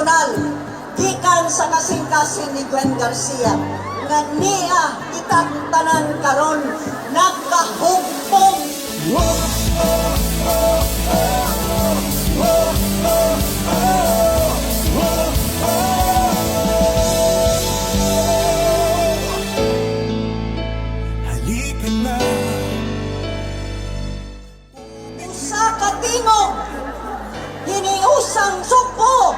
National gikan sa kasing-kasing ni Gwen Garcia nga niya kitang tanan karon nakahugpong. Oh. Halika na. Usa ka tingog, hiniusang Sugbo,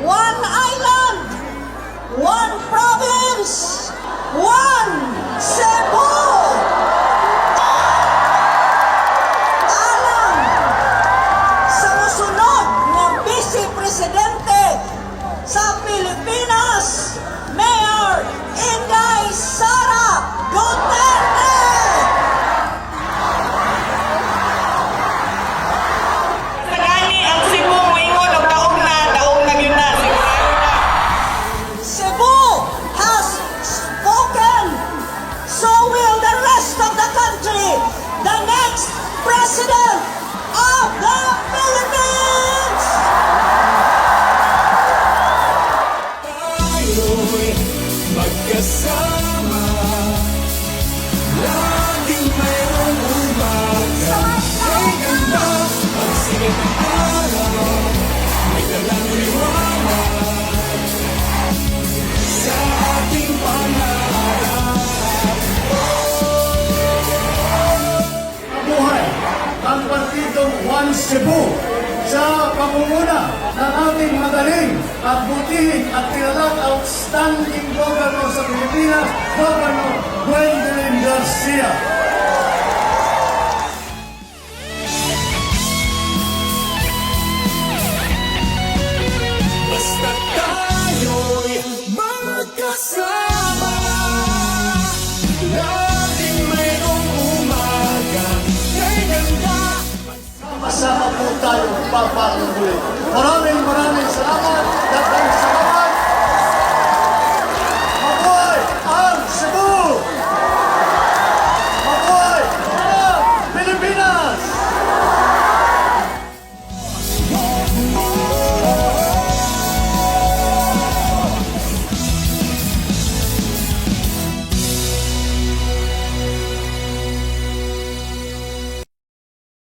one island, one province, one Cebu. Alang sa musunod nga Vice Presidente sa Pilipinas, Mayor Inday Sara Duterte! Sa gani ang Cebu moingon og daog na, daog na gyud na, sigurado na. Cebu has spoken. So will the rest of the country. The next president of the Philippines! Tayo'y magkasama. Laging mayroong umaga. Kay ganda pagsikat ng araw. May dalang liwanag sa ating pangarap. Mabuhay ang partidong One Cebu sa pamunguna ng ating magaling at butihin at kilalang outstanding governor sa Pilipinas, Governor Gwendolyn Garcia. Basta tayo'y magkasama. Laging mayroong umaga. Kay ganda. Kasama po tayo, babangon muli. Maraming